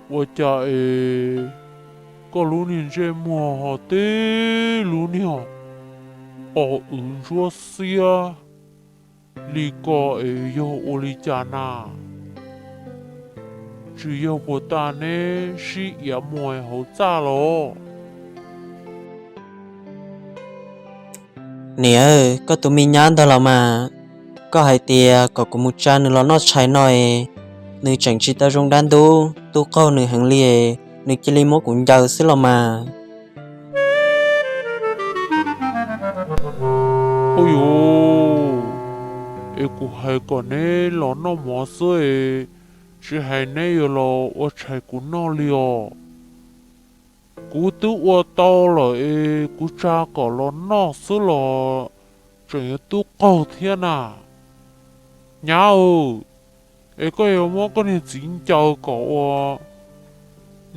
Ua cas es koj lub niag ntsej muag ho tib lub niag qos wv ntsuab xiab li ko es yog ua li cas na? Tsis yog puas tas neb sib iav muag hauv txaj los? Niam, koj tus me nyab ntawd los mas, koj hais tias kom kuv mus tsa nws los noj tshais no es, nws tseem tsis tau zoo dab ntub, tub qaug nws heev li, nws cia li muab kuv ncaws xwb los mas. Ua yuav, es kuv hais kom neb los noj mov xwb es, tsis hais neb yuav los ua tshais kuv noj li os. Kuv twb ua tau lawm es kuv tsa kom los noj xwb los tseem yuav tub qaug thiab na. Nyab aw, es koj yuav muab koj niag txiv ncaws kom ua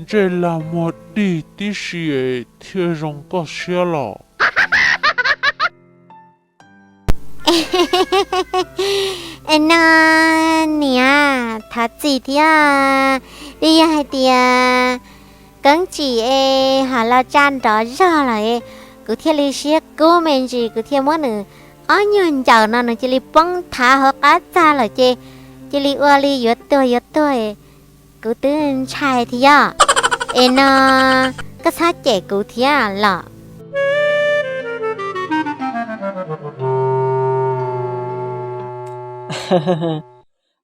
ntsej lag muag dig tib si es thiaj zoo koj siab los? Es no niam, thov txim thiab. Twb yog hais tias Keeb Tsim es ho los tsa nrov zog lawm, kuv thiaj li siab kub me ntsis, kuv thiaj muab nws ob nyuag ncaws no nws cia li poob thav hauv qab txag lawm ces cia li ua li yuav tuag yuav tuag. Kuv twb ntshai thiab yom. Es no koj txhob cem kuv thiab los.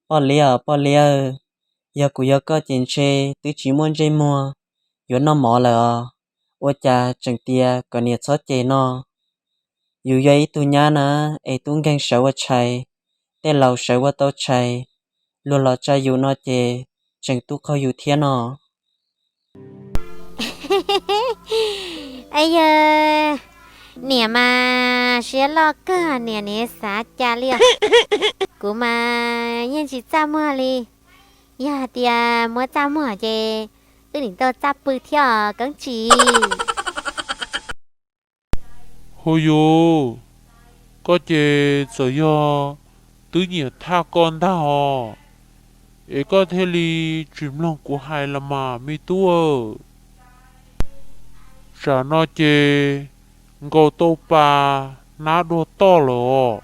Poj Liab, Poj Liab, yog kuv yog koj ces ntshe twb tsis muaj ntsej muag yuav noj mov lawm os. Ua cas tseem tias kom niam txhob cem no? Yus yog ib tug nyab na, es tub nkeeg sawv ua tshais, tej laus sawv ua tau tshais, luag los tsa yus no ces tseem tub qaug yus thiab no. Yog niam mas siab loj kawg, niam niam xav cas li os. Kuv mas yeej tsis txaj muag li. Yog hais tias muab txaj muag ces wb nim tau txaj pw thiab os Keeb Tsim. Hu yus, koj ces txawm yog twb nyiam thaj koj ntag os, es koj thiaj li tsis mloog kuv hais los mas me tub. Tsam no ces nkaus tau pas nab dua toj lawm os,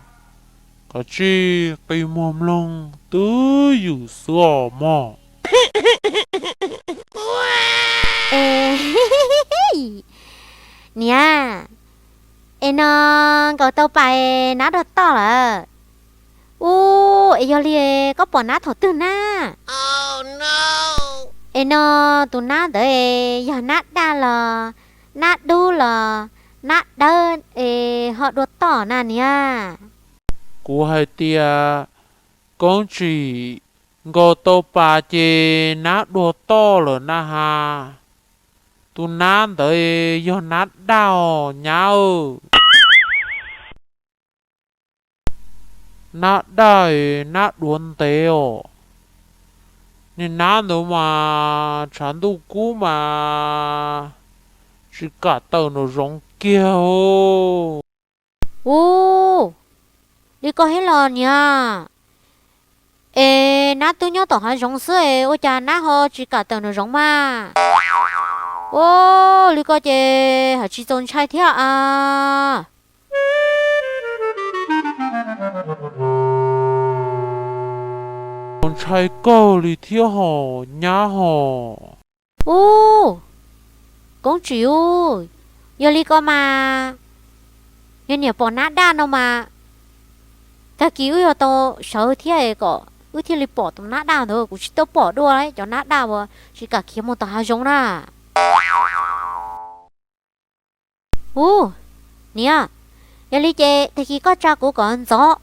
koj tsij qi muag mloog twb yus xwb os mog. Niam, es no nkaus tau pas nab dua toj lawm. Ub, es yog li koj pom nab thaum twg na? Es no tus nab ntawd yog nab daj los nab dub los nab dawb es ho dua toj na niam? Kuv hais tias Koob Tsim nkaus tau pas ces nab dua toj lawm na has. Tus nab ntawd yog nab daj os nyab. Nab daj, nab duav ntev os. Niag nab ntawd mas tshav ntuj kub mas tsis kam tawm nraum zoov kiag. Ub, li ko thiab los niam, es nab twb nyob tom hav zoov xwb es ua cas nab ho tsis kam tawm nraum zoov mas? Ub, li ko ces haj tsis txaus ntshai thiab a. Txaus ntshai kawg li thiab hos nyab hos. Ub, Koob Tsim ub, yog li ko mas, yog niam pom nab daj no mas, tag kis wb yuav tau sawv thiab kom wb thiaj li pom tus nab daj ntawd, kuv tsis tau pom dua cov nab daj uas tsis kam khiav mus tom hav zoov na. Ub, niam, yog li ces tag kis koj tsa kuv kom ntxov,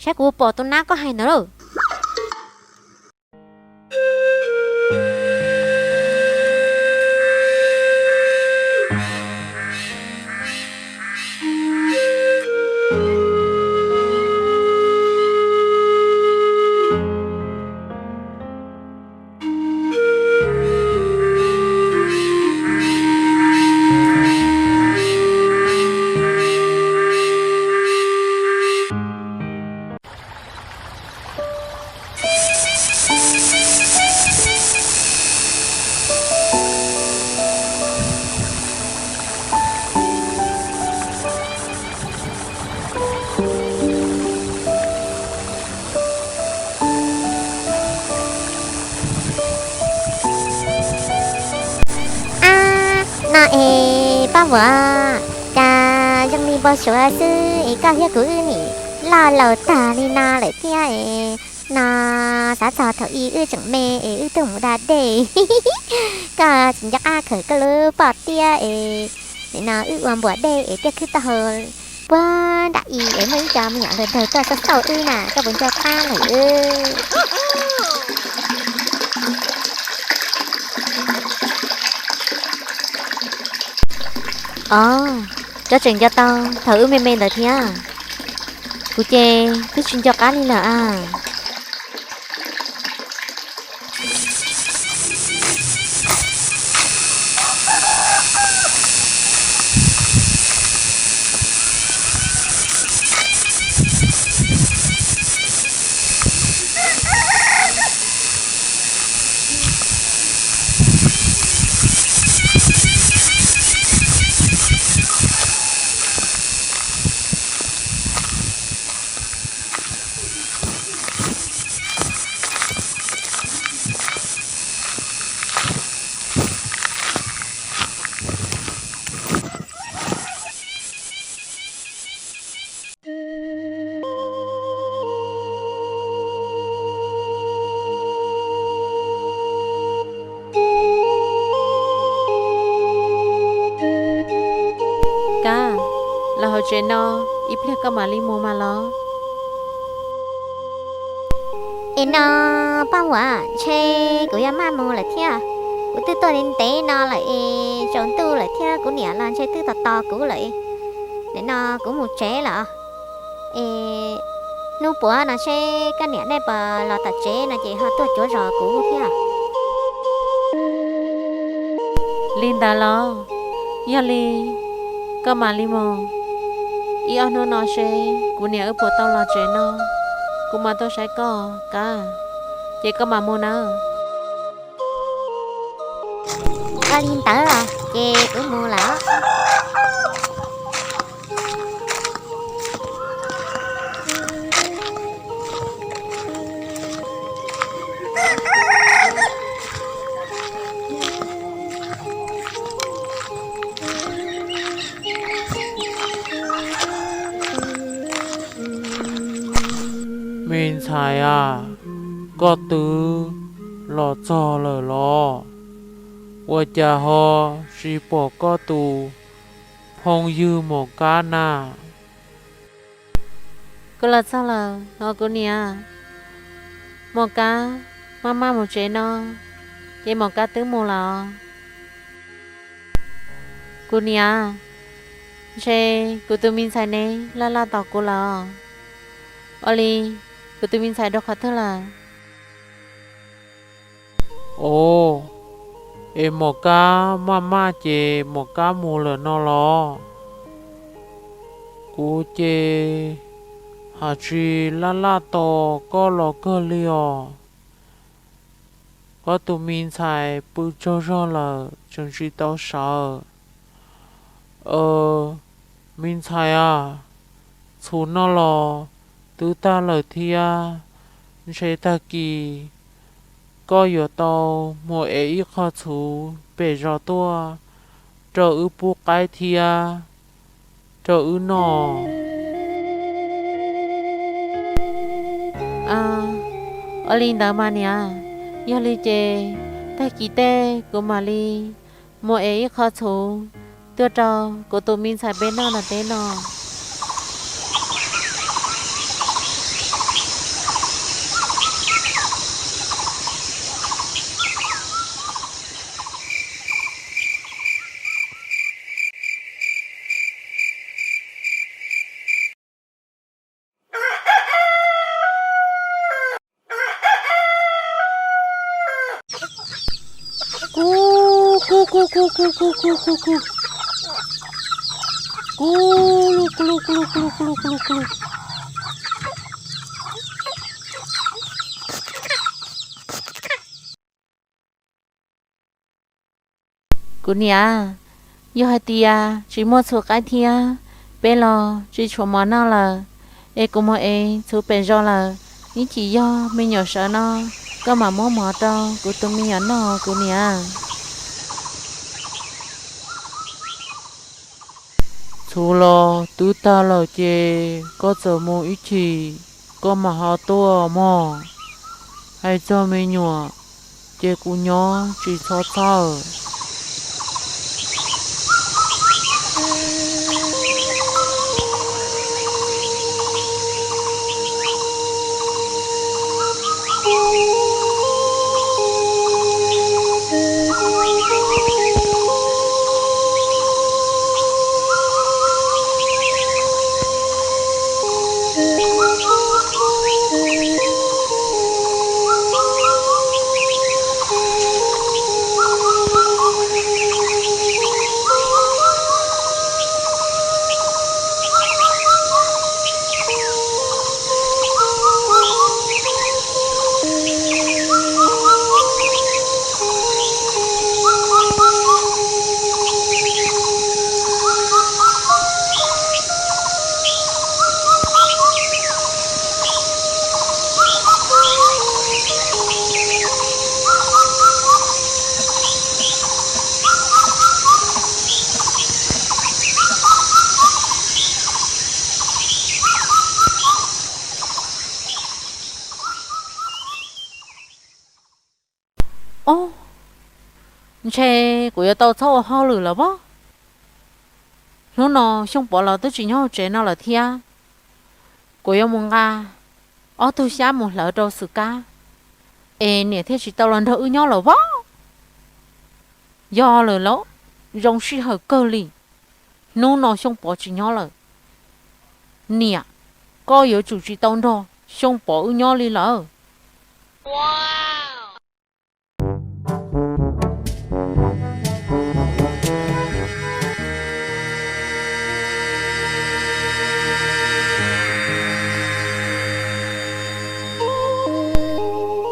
saib kuv pom tus nab koj hais ntawd lawm. Es Paj Muam, cas zoo li npau suav xwb es koj thiab kuv wb nim loj laus tag li no lawm thiab es no, xav txog thaum ub wb tseem me es wb tuaj mus da dej, koj tsis nco qab khaws koj lub poj tiab es nim no wb ua npuas dej es tiaj khwb taub hau puag nram ib es muaj ib co me nyuam hluas nraug tuaj xauj xauj wb na, koj puas nco qab lawm? Os, koj tseem nco tau thaum wb me me ntawd thiab? Kuv ces twb tsis nco qab li lawm a. Kab, los hauv tsev no, ib pliag koj mam li mus mas los. Es no, Paj Muam, ntshe kuv yuav maj mus lawm thiab. Kuv twb tuaj ntev no lawm es tsaus ntuj lawm thiab kuv niam los ntshe twb tos tos kuv lawm. Nim no kuv mus tsev lawm. Es hnub puav no seb koj niam nej puas los tom tsev no ces ho tuaj cuav zos kuv thiab. Li ntawd los, yog li koj mam li mus. Ib ob hnub no seb kuv niam wb puas tau los tsev no, kuv mam tuaj saib koj Kab. Ces koj mam mus nawb. Ua li ntawd ces kuv mus lawm. Me ntxhais a, koj twb los txog lawm los? Ua cas ho tsis pom koj tus phooj ywg Mom Kab na? Kuv los txog lawm os kuv niam. Mom Kab maj maj mus tsev no, ces Mom Kab twb mus lawm os. Kuv niam, ntshe kuv tus me ntxhais ne laj laj tos kuv lawm os. Ua li, kuv tus me ntxhais dua qhov twg lawm? Os, es Mom Kab maj maj ces Mom Kab mus lawm no los? Kuv ces haj tsis laj laj tos koj los kawg li os. Koj tus me ntxhais pw tsaug zog lawm tseem tsis tau sawv. Me ntxhais a, txhuv noj los twb tag lawm thiab, ntshe tag kis koj yuav tau mus ev ib qho txhuv pem zos tuaj rau wb pub qaib thiab rau wb noj. Ua li ntawd mas niam, yog li ces tag kis tej kuv mam li mus ev ib qho txhuv tuaj rau kuv tus me ntxhais peb noj nram teb no. Ku, ku, ku, ku, ku, ku, ku, ku, ku. Ku, lu, ku, lu, ku, lu, ku, lu, ku, lu, ku, lu, ku, lu. Kuv niam, yog hais tias tsis muaj txhuv qaib thiab, peb los tsis tshuav mov noj lawm, es kuv mus ev txhuv pem zos lawm. Ib chim yog me nyuam sawv no, koj mam muab mov rau kuv tus me nyuam noj kuv niam. Txhuv los twb tag lawm ces koj txawm mus ib chim koj mam ho tuaj mog. Hais txog me nyuam ces kuv nyob tsis txhob txhawj. Ob, ntshe kuv yuav tau txhob ua hauj lwm lawm pob. Hnub no Xyooj Pov los twb tsis nyob hauv tsev no lawm thiab. Kuv yuav mus nqa ob tug xyab mus hlawv rau Xwm Kab, es niam thiaj tsis tau los nrog wb nyob lawm pob. Yog lawm lauj, zoo sij hawm kawg li. Hnub no Xyooj Pov tsis nyob lawm, niam, koj yuav tsum tsis tau nrog Xyooj Pov wb nyob li lawm.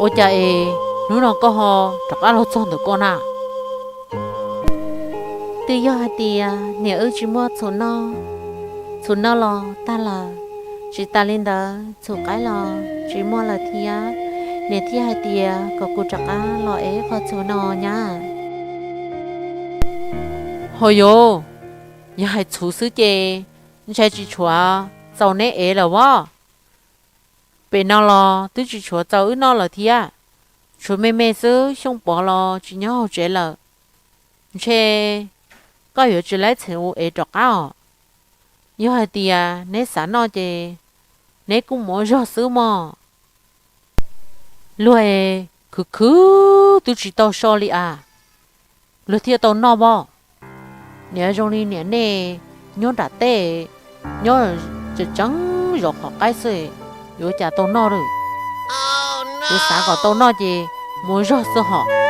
Ua cas es hnub no koj ho rov qab los txog ntawm koj na? Twb yog hais tias niam wb tsis muaj txhuv noj, txhuv noj los tag lawm, tsis tas li ntawd txhuv qaib los tsis muaj lawm thiab, niam thiaj hais tias kom kuv rov qab los ev qhov txhuv no nyab. Ho yuav, yog hais txhuv xwb ces ntshai tsis tshuav txaus neb ev lawm pob. Pem no los twb tsis tshuav txaus wb noj lawm thiab, tshuav me me xwb, Xyooj Pov los tsis nyob hauv tsev lawm. Ntshe koj yuav tsis laib txheev ua ev rov qab os. Yog hais tias neb xav noj ces neb kuj mus ua zog xwb mog. Luag khwv khwv twb tsis tau so li as, luag thiaj tau noj pob. Niam zoo li niam nej nyob nram teb, nyob tseem tseem zov qhov qaib xwb, yuav cas tau noj lawm. Yuav xav kom tau noj ces mus ua zog xwb hos.